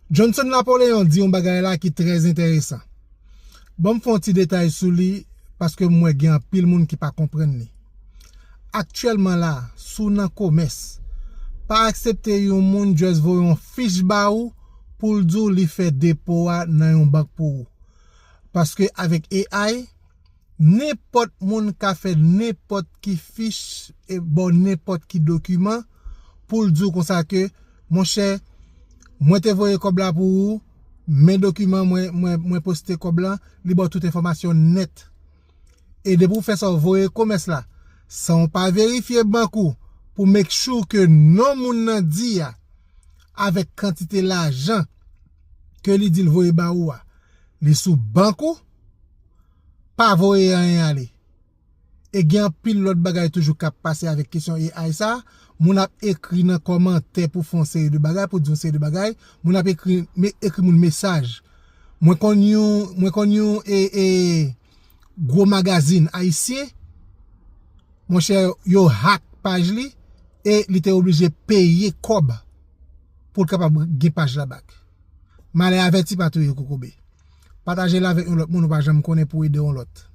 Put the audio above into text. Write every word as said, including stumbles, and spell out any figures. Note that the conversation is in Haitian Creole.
Johnson Napoléon di yon bagay la ki trè enteresan. Ban m fè yon ti detay sou li, paske m wè gen anpil moun ki pa konprann li. Aktyèlman la, si w nan komès, pa aksepte yon moun just voye yon fich ba ou pou l di w li fè depo a nan yon bank pou ou. Paske avèk A I, nenpòt moun ka fè nenpòt ki fich e ba w nenpòt ki dokiman pou l di w konsa ke, monchè, mwen te voye kòb la pou ou, men dokiman mwen, mwen, mwen poste kòb la, li ba w tout enfòmasyon nèt. E depi w fè sa, w voye komès la, san w pa verifye bank ou pou make sure ke non moun nan di a, avèk kantite lajan ke li di l voye ba ou a, li sou bank ou, pa voye anyen ale. E gen anpil lòt bagay toujou k ap pase avèk kesyon A I sa. Moun ap ekri nan kòmantè pou fè yon seri de bagay, pou di yon seri de bagay. Moun ap ekri, me, ekri moun mesaj. Mwen konn yon, mwen konn yon e, e, gwo magazin ayisyen. Monchè, yo hack paj li e li te oblije peye kòb pou l kapab gen paj la back. Malè avèti pa touye kokobe. Pataje l avèk yon lòt moun ou pa janm konnen pou ede yon lòt.